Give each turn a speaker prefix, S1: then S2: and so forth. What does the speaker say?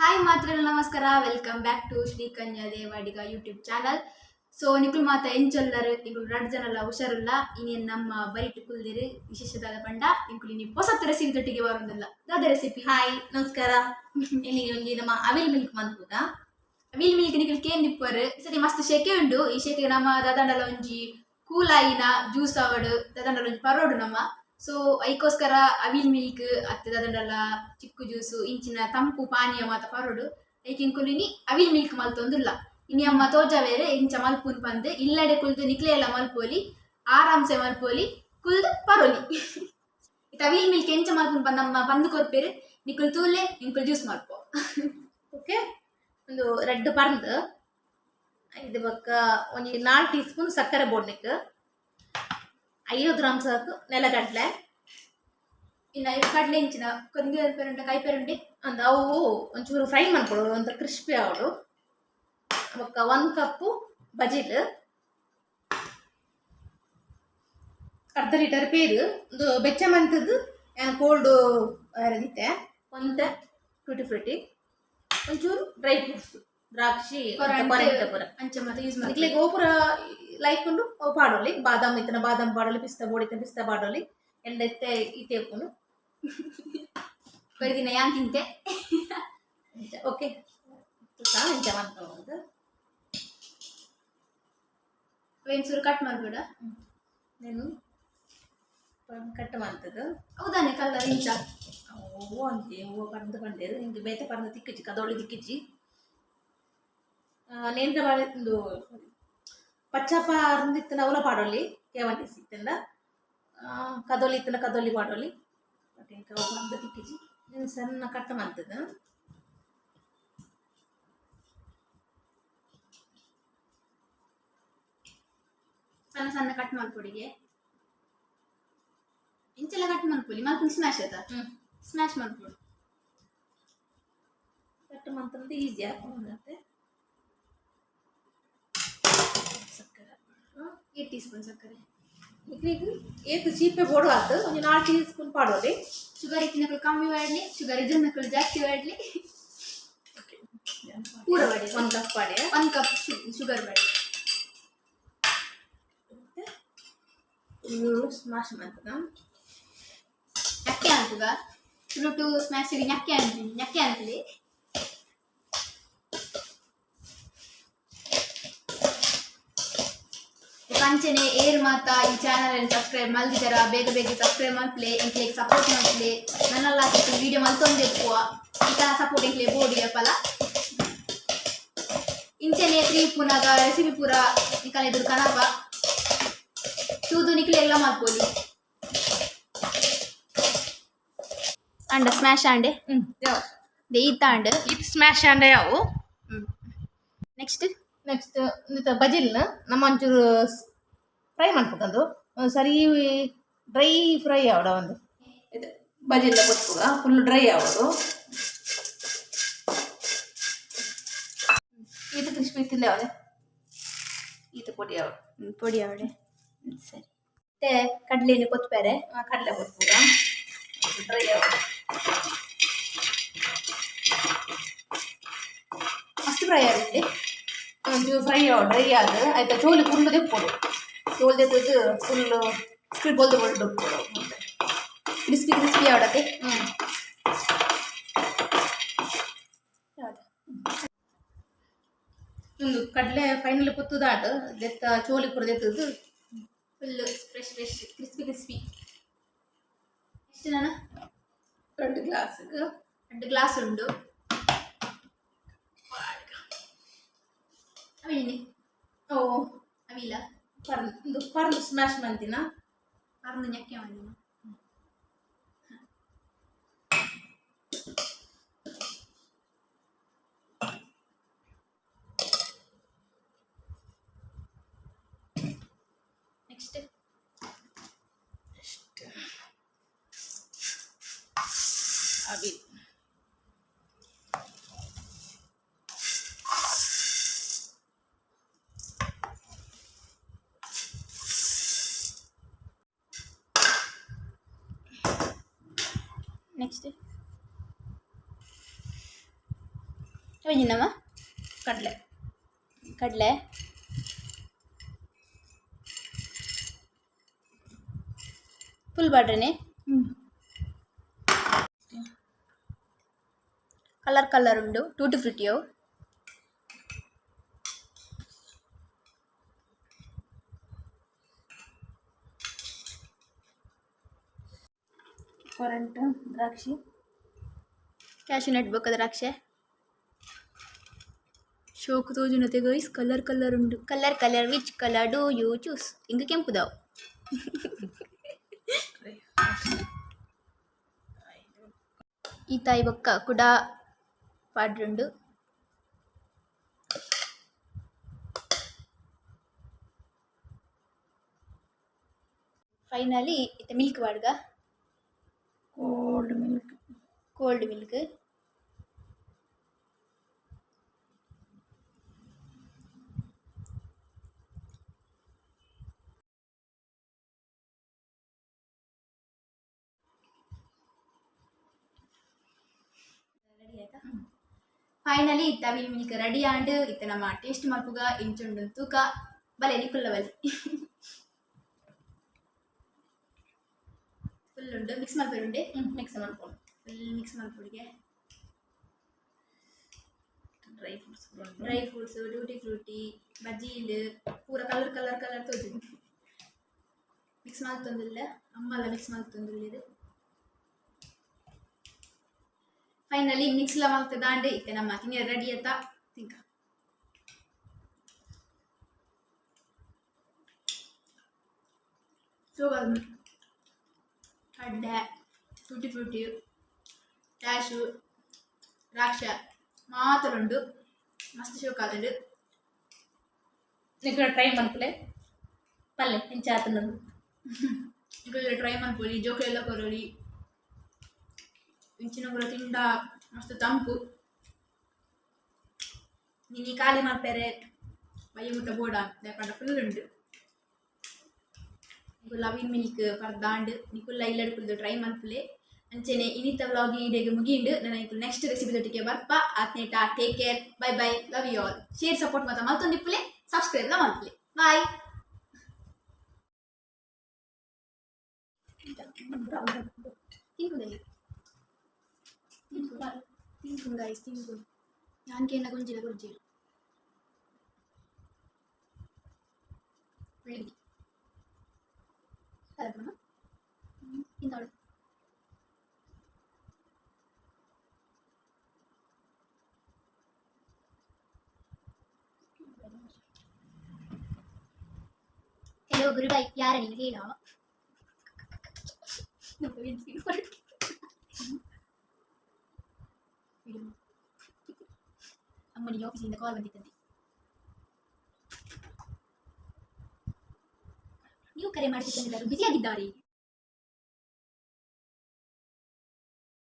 S1: Hi ಮಾತ್ರೆಲ್ಲ ನಮಸ್ಕಾರ, welcome back to Shri Kanya Devadiga YouTube channel. So ನಿಕುಲು ಮಾತ ಎಂಚೊಲ್ಲರು? ನಿಕುಲು ರಡ್ಡ್ ಜನಲ ಹುಷಾರುಲ್ಲ. ಇನ್ನೇನು ನಮ್ಮ ಬರಿಟ್ ಕುಲ್ದಿರು ವಿಶೇಷದಾದ ಪಂಡ ಇಂಕುಲು ಇನಿ ಪೊಸತ್ ರೆಸಿಪಿ ದೊಟ್ಟಿಗೆ ಬರೋದಿಲ್ಲ. ದಾದ ರೆಸಿಪಿ?
S2: ಹಾಯ್, ನಮಸ್ಕಾರ. ಇಲ್ಲಿಗೆ ಒಂಜಿ ನಮ್ಮ ಅವಿಲ್ ಮಿಲ್ಕ್ ಮನ್ಪುಗ.
S1: ಅವಿಲ್ ಮಿಲ್ಕ್ ನಿಕುಲು ಕೇಂದಿಪ್ಪರು. ಸರಿ, ಮಸ್ತ್ ಶೆಕೆ ಉಂಡು. ಈ ಶೆಕೆ ನಮ್ಮ ದಾದಾಂಡಲ ಒಂಜಿ ಕೂಲಾಯಿನ ಜ್ಯೂಸ್ ಆವಡು, ದಾದಾಂಡಲ ಒಂಜಿ ಪರೋಡು ನಮ್ಮ. ಸೊ ಐಕೋಸ್ಕರ ಅವಿಲ್ ಮಿಲ್ಕ್ ಅತ್ತ ದಾದಾಂಡಲ ಚಿಕ್ಕು ಜ್ಯೂಸು ಇಂಚಿನ ತಂಪು ಪಾನೀಯ ಮಾತ ಪರೋಡು. ಐಕ್ ಇಂಕುಲು ಇನಿ ಅವಿಲ್ ಮಿಲ್ಕ್ ಮಲ್ತೊಂದುಲ್ಲ. ಇನಿ ಅಮ್ಮ ತೋಜಾವೇರೆ ಇಂಚ ಮಲ್ಪುನ್ ಪಂದ್. ಇಲ್ಲಡೆ ಕುಲ್ದು ನಿಕ್ಲೆ ಎಲ್ಲ ಮಲ್ಪೋಲಿ, ಆರಾಮ್ಸೆ ಮಲ್ಪೋಲಿ, ಕುಲ್ದು ಪರೋಲಿ. ಇತ್ತ ಅವಿಲ್ ಮಿಲ್ಕ್ ಎಂಚ ಮಲ್ಪುನ್ ಪಂದ್ ಅಮ್ಮ ಪಂದ್ ಕೊರ್ಪೇರು. ನಿಕುಲು ತೂಲೆ, ಇಂಕುಲು ಜ್ಯೂಸ್ ಮಲ್ಪೋ.
S2: ಓಕೆ, ಒಂದು ರೆಡ್ ಪರ್ಂದ್ ಇದು ಬೊಕ್ಕ ಒಂಜಿ 4 ಟೀ ಸ್ಪೂನ್ ಸಕ್ಕರೆ ಬೋಡ್ನಿಕ್, 50 ಗ್ರಾಮ್ ಸಾಕು ನೆಲಗಡಲೆ.
S1: ಇನ್ನು ಕಡಲೆ ಇಂಚಿನ ಕೊಂದಿ ಪೆರುಂಡೆ ಕೈ ಪೆರುಂಡೆ.
S2: ಅಂದ್ ಅವು ಒಂಚೂರು ಫ್ರೈ ಮಾಡ್ಕೊಡು, ಒಂಥರ ಕ್ರಿಸ್ಪಿ ಆವಡು. ಬೊಕ್ಕ 1 ಕಪ್ಪು ಬಜಿಲ್, ಅರ್ಧ ಲೀಟರ್ ಪೇರು, ಒಂದು ಬೆಚ್ಚ ಮಂತದ್ದು ಕೋಲ್ಡ್ ದಿತ್ತೆ, ಒಂತೆ ಟೂಟಿ ಫ್ರೂಟಿ, ಒಂಚೂರು ಡ್ರೈ ಫ್ರೂಟ್ಸ್, ದ್ರಾಕ್ಷಿ, ಕೊರಂಟೆ ಪೂರ.
S1: ಅಂಚ ಮತ್ತೆ ಯೂಸ್ ಮಾಡಿ.
S2: ಇಕ್ಲೆ ಗೋಪುರ ಲೈಕ್ ಉಂಡು, ಅವು ಪಾಡೊಲಿ. ಬಾದಾಮ್ ಇತ್ತನ ಬಾದಾಮ್ ಪಾಡೊಲಿ, ಪಿಸ್ತಾ ಬೋಡಿತ್ತನ ಪಿಸ್ತಾ ಪಾಡೊಲಿ. ಎಂಡ ಇತ್ತೆ ಇತ್ತೆ ಉಪ್ಪುನು.
S1: ಬರಿದಿನ ಯಾನ್ ತಿಂತೆ.
S2: ಓಕೆ, ಇಂಚ ಮನ್ಪೊಡು.
S1: ವೇನ್ಸೂರು ಕಟ್ ಮಾಡ್ಬೇಡ.
S2: నేను ಕಟ್ ಮಾಡ್ತದ್ದು.
S1: ಹೌದಾನೆ, ಕಲ್ಲರ್ ಇಂಚ.
S2: ಹೂವು ಅಂತೆ ಹೂವು ಪಂದ್ ಪಂಡೇರು ಇಂಕ್ ಬೇತೆ ಪಂದ್ ತಿಕ್ಕಿಜಿ, ಕದೋಳಿ ತಿಕ್ಕಿಜಿ. ನೇಂದ್ರ ಬಾಳೆ ಒಂದು ಪಚ್ಚಪ್ಪ ಅರಂದಿತ್ತನ ಅವಲ ಪಾಡೊಲಿ. ಕೇವಂತಿ ಸಿತ್ತಂದ ಕದೊಲಿ ಇತ್ತನ ಕದೊಲಿ ಪಾಡೊಲಿ. ಬಟ್ ಇಂಕ ಅವು ಪಂದ್ ತಿಕ್ಕಿಜಿ. నేను ಸಣ್ಣ ಕಟ್ ಮಾಡ್ತದ.
S1: ಸಣ್ಣ ಸಣ್ಣ ಕಟ್ ಮಾಡ್ಕೊಡಿಗೆ. ಇಂಚೆಲ್ಲ ಕಟ್ ಮಾಡ್ಕೊಳ್ಳಿ, ಮಲ್ಪುನ್ ಸ್ಮ್ಯಾಶ್ ಆಯ್ತಾ? ಸ್ಮ್ಯಾಶ್ ಮಾಡ್ಕೊಡು.
S2: ಕಟ್ ಮಂತಂದು ಈಸಿ ಆಗ್ತದೆ. ಸಕ್ಕರೆ.
S1: 8 ಟೀ ಸ್ಪೂನ್ ಸಕ್ಕರೆ.
S2: ಈಗ ಏತ್ ಚೀಪೆ ಬೋಡು ಆತು, ಒಂಜಿ 4 ಟೀ ಸ್ಪೂನ್ ಪಾಡೋಲಿ.
S1: ಶುಗರ್ ಇತ್ತಿನಕುಲು ಕಮ್ಮಿ ಮಾಡಲಿ, ಶುಗರ್ ಇದ್ದನಕುಲು ಜಾಸ್ತಿ ಮಾಡಲಿ. ಪೂರ ಮಾಡಿ.
S2: 1 ಕಪ್ ಪಾಡಿ.
S1: 1 ಕಪ್ ಶುಗರ್ ಮಾಡಿ.
S2: ಫುಲ್ಲು ಸ್ಮ್ಯಾಶ್ ಮಾಡ್ತದ.
S1: ñಕ್ಕೆ ಅಂತದ ತುಳುಟು ಸ್ಮ್ಯಾಶ್ ñಕ್ಕೆ ಅಂತೀನಿ, ñಕ್ಕೆ ಅಂತಲಿ. ಕಂಚನೆ ಏರ್ ಮಾತ ಈ ಚಾನಲ್ ಸಬ್ಸ್ಕ್ರೈಬ್ ಮಲ್ದಿದಾರ, ಬೇಗ ಬೇಗ ಸಬ್ಸ್ಕ್ರೈಬ್ ಮಲ್ಪ್ಲೆ, ಎಂಕ್ಲೆಗ್ ಸಪೋರ್ಟ್ ಮಲ್ಪ್ಲೆ. ನನ್ನಲ್ಲ ವಿಡಿಯೋ ಮಲ್ತೊಂದು ಇಪ್ಪುವ. ಈ ಸಪೋರ್ಟ್ ಎಂಕ್ಲೆ ಬೋಡಿ ಅಪ್ಪಲ. ಇಂಚನೆ ತ್ರೀ ಪುನಗ ರೆಸಿಪಿ ಪೂರ ನಿಕಲ ಎದುರು ಕನಪ ತೂದು ನಿಕ್ಲೆ ಎಲ್ಲ ಮಲ್ಪೊಲಿ. ಅಂಡ ಸ್ಮ್ಯಾಶ್ ಆಂಡೆ ಈತಾಂಡ್.
S2: ಇದು ಸ್ಮ್ಯಾಶ್ ಆಂಡ ಯಾವು.
S1: ನೆಕ್ಸ್ಟ್?
S2: ನೆಕ್ಸ್ಟ್ ಬಜಿಲ್ನ ನಮ್ಮ ಒಂಚೂರು ಫ್ರೈ ಮಾಡ್ಬೇಕಂದು, ಒಂದು ಸರಿ ಡ್ರೈ ಫ್ರೈ ಆವಡ. ಒಂದು ಇದು ಬಜಿಲ್ಲ ಕೊಟ್ಪುಗ, ಫುಲ್ ಡ್ರೈ ಆವಡು. ಈತ ಕ್ರಿಸ್ಪಿ ತಿಂದೆ ಅವಳೆ, ಈತ ಪೊಡಿ ಆವಡು.
S1: ಪೊಡಿ ಅವಡೆ, ಸರಿ. ಮತ್ತೆ ಕಡಲೆನ ಕೊತ್ಪೇರೆ.
S2: ಕಡಲೆ ಕೊಟ್ಪುಗ, ಡ್ರೈ ಆವಡು.
S1: ಮಸ್ತ್ ಫ್ರೈ ಆಗುತ್ತೆ.
S2: ಒಂಚೂರು ಫ್ರೈ ಆವಡು, ಡ್ರೈ ಆದ ಆಯ್ತಾ. ಚೋಲಿ ಫುಲ್ಲು ದೆಪ್ಪೊಡು. ಚೋಲಿ ದೆತ್ತದು ಫುಲ್ಲು ಬೊಲ್ದು ಬೊಲ್ದು ಉಪ್ಪೊಡು.
S1: Crispy crispy ಅವಡತೆ.
S2: ಹ್ಞೂ.
S1: ಯಾವ್ದು?
S2: ಒಂದು ಕಡಲೆ ಫೈನಲ್ ಪುತ್ತುದಾಟ ದೆತ್ತ ಚೋಲಿ ಪೂರ ದೆತ್ತದು.
S1: Full fresh fresh, crispy crispy. ಎಷ್ಟು ನಾನು?
S2: 2 ಗ್ಲಾಸ್.
S1: 2 ಗ್ಲಾಸ್ ಉಂಡು ಅವಿನಿ.
S2: ಓ.
S1: ಅವಿಲ್ಲ.
S2: ಪರ್ನ್ ಪರ್ನ್ ಸ್ಮ್ಯಾಶ್ ಮಂತಿನ.
S1: ಪರ್ನು ñಕ್ಕೆ ಮಂದಿನ. ನೆಕ್ಸ್ಟ್?
S2: ಅವಿ.
S1: ನೆಕ್ಸ್ಟ್? ನಮ್ಮ
S2: ಕಡಲೆ.
S1: ಕಡಲೆ. ಫುಲ್ ಬಾಡ್ರನೆ. ಕಲರ್ ಕಲರ್ ಉಂಡು ಟೂಟಿ ಫ್ರೂಟಿಯೋ.
S2: ಕರೆಂಟ್ ದ್ರಾಕ್ಷಿ.
S1: ಕ್ಯಾಶು ನಟ್ ಬೊಕ್ಕ ದ್ರಾಕ್ಷೆ. ಶೋಕು ತೋಜುನತೆ ಗೈಸ್, ಕಲರ್ ಕಲರ್ ಉಂಡು. Colour colour, which colour do you choose? ಇಂಕ ಕೆಂಪುದಾವು. ಈ ತಾಯಿ ಬೊಕ್ಕ ಕುಡ ಪಾಡ್ರುಂಡು. ಫೈನಲಿ ಇತ್ತೆ ಮಿಲ್ಕ್ ಪಾಡ್ಗ.
S2: Cold milk.
S1: Cold milk. Ready ಆಯ್ತಾ? ಫೈನಲಿ ಇತ್ತ ಅವಿಲ್ ಮಿಲ್ಕ್ ರೆಡಿ ಆಂಡ್. ಇತ್ತ ನಮ್ಮ ಟೇಸ್ಟ್ ಮಲ್ಪುಗ ಇಂಚುಂಡು ತೂಕ. ಬಲೆ ನಿಕುಲ್ಲ ಬಲೆ. ಫುಲ್ ಉಂಡು. ಮಿಕ್ಸ್ ಮಲ್ಪೆರುಂಡೆ.
S2: ಮಿಕ್ಸ್ ಮಾಡ್ಕೊಂಡು.
S1: ಫುಲ್ ಮಿಕ್ಸ್ ಮಲ್ಪುಡಿಗೆ.
S2: Dry fruits.
S1: Dry fruits, tutti frutti, ಬಜೀಲ್, ಪೂರ ಕಲರ್ ಕಲರ್ ಕಲರ್ ತೋಜು. ಮಿಕ್ಸ್ ಮಲ್ತೊಂದಿಲ್ಲ ಅಮ್ಮಲ್ಲ, ಮಿಕ್ಸ್ ಮಲ್ತೊಂದಿಲ್ಲ. ಫೈನಲಿ ಮಿಕ್ಸ್ ಲ ಮಲ್ತದಾಂಡ್. ಇತ್ತೆ ನಮ್ಮ ತಿನಿಯರ್ ರೆಡಿ ಆತ. ತಿಂಕ. ಸೊ ಕಡ್ಡೆ, ಟೂಟಿ ಫ್ರೂಟಿ, ಕ್ಯಾಶು, ದ್ರಾಕ್ಷ ಮಾತ್ರ ಉಂಡು. ಮಸ್ತ್ ಶೋಕ್ ಆತುಂಡು.
S2: ನಿಕುಲ ಟ್ರೈ ಮನ್ಪುಲೆ ಪಲ್ಲೆ ಇಂಚ ಆತುಂಡು.
S1: ನಿಕುಲು ಟ್ರೈ ಮನ್ಪೊಲಿ, ಜೋಕುಲೆಲ್ಲ ಕೊರೊಲಿ. ಇಂಚಿನ ಪೂರ ತಿಂಡ ಮಸ್ತ್ ತಂಪು. ನಿನ್ನೆ ಖಾಲಿ ಮಲ್ಪೆರೆ ಬಯ್ಯ ಮುಟ್ಟ ಬೋಡ ಪಂಡ ಫುಲ್ ಉಂಡು. ನಿಕುಲು ಅವಿಲ್ ಮಿಲ್ಕ್ ಪರ್ದಾಂಡ್. ನಿಕುಲ್ಲ ಇಲ್ಲಡ್ ಕುಲ್ದು ಟ್ರೈ ಮನ್ಪುಲೆ. ಅಂಚೆನೆ ಇನಿತ ವ್ಲಾಗ್ ಈಡೆಗ್ ಮುಗಿಂಡು. ನನ್ನ ನಿಕುಲು ನೆಕ್ಸ್ಟ್ ರೆಸಿಪಿ ದೊಟ್ಟಿಗೆ ಬರ್ಪ. ಆತ್ನೇಟ take care, bye bye, love you all. Share support ಮಾತ ಮಲ್ತೊಂದಿಪ್ಪುಲೆ, ಸಬ್ಸ್ಕ್ರೈಬ್ ಲ ಮಲ್ಪುಲೆ. ಬಾಯ್. ತಿನ್ಕುದಲ್ಲಿ ತಿನ್ಕು ಗೈಸ್, ತಿನ್ಕು. ಯಾನ್ ಕೇನ ಗುಂಜಿಲ ಗುರ್ಜಿ ಒಳ್ಳೆ ತಿಂತಾಳು. ಹಲೋ ಗುರುಬಾಯ್, ಯಾರ ನೀನು ಹೇಳ. ಅಮ್ಮನಿಗೆ ಆಫೀಸಿಂದ ಕಾಲ್ ಬಂದಿತ್ತಂತೆ. ನೀವು ಕರೆ ಮಾಡಿಸಿಕೊಂಡಿದ್ದರು, ಬ್ಯುಸಿಯಾಗಿದ್ದಾರೆ.